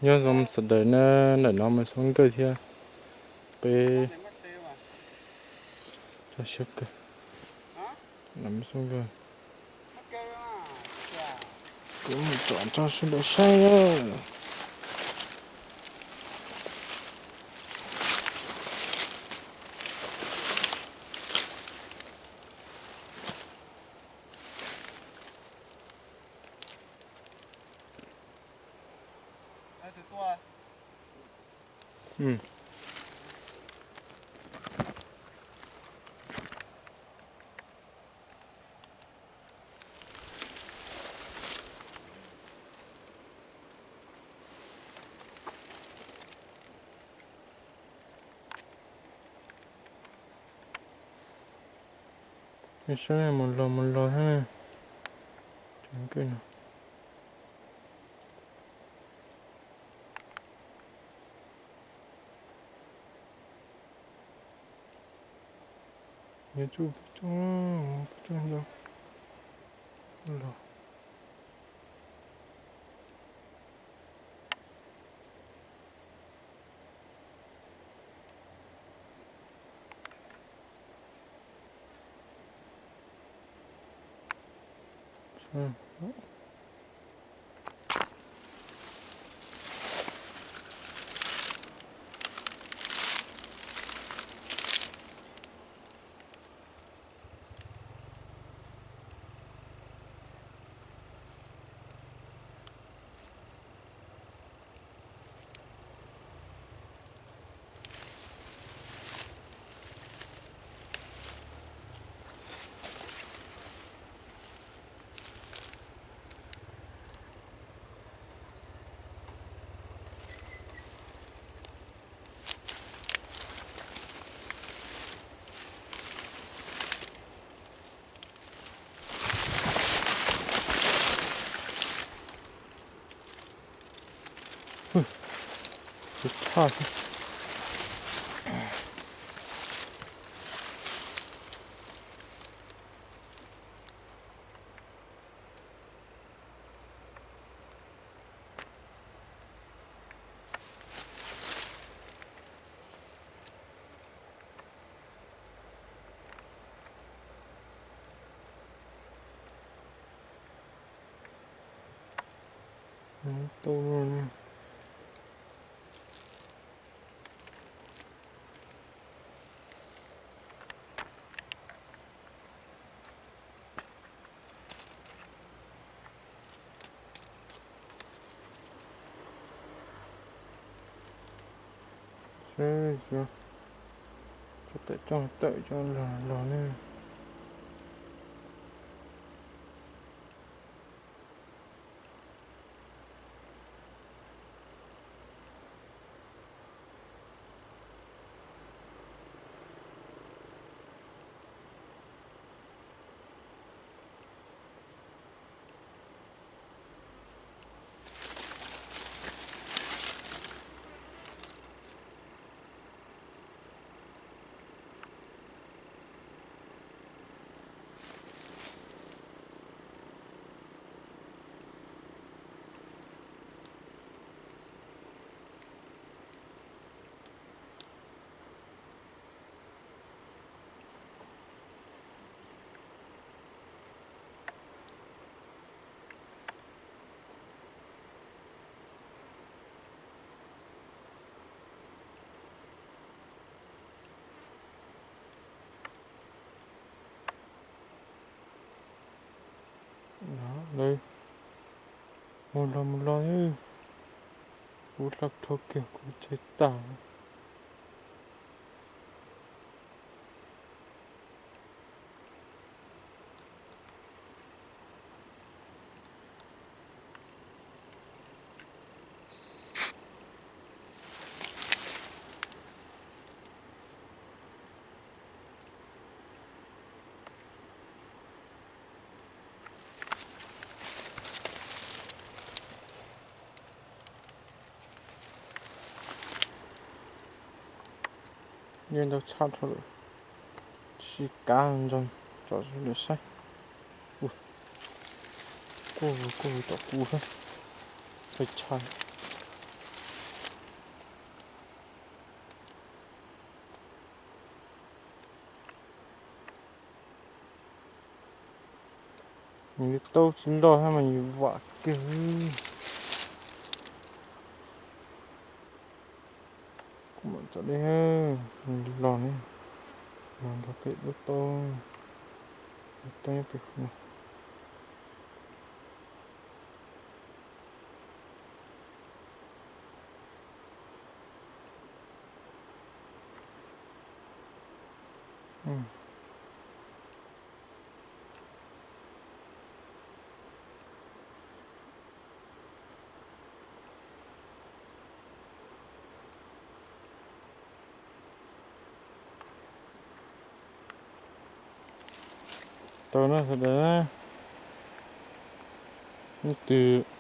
Nyob zoo sawv daws na, ntawm no mas xoob nkawj thiab, peb tso siab kawg, ntawm no mas xoob nkawj, kuv mus tsom rau sawv daws saib na. Saib mus los mus los thiab na. Nyob tsuj tsuj tsuj ntau los. Seb, tso tawm coj tawm coj los los ne. Lawv mus los mus los, kuv hla dhau kiag kuv tseg tag. Nyiaj ntau tshaj dhau lawm, tsis kav ntsoov tsom lawm saib. Kuj kuj tom kuv thiab, txhais tshaj. Nws li taub tsis loj thiab mas yus vam kiag. Kuv mam tso deb, nws los ne, los nrog pem lub taub, lub taub nyob pem qhov no. Tau na sawv daws, leej twg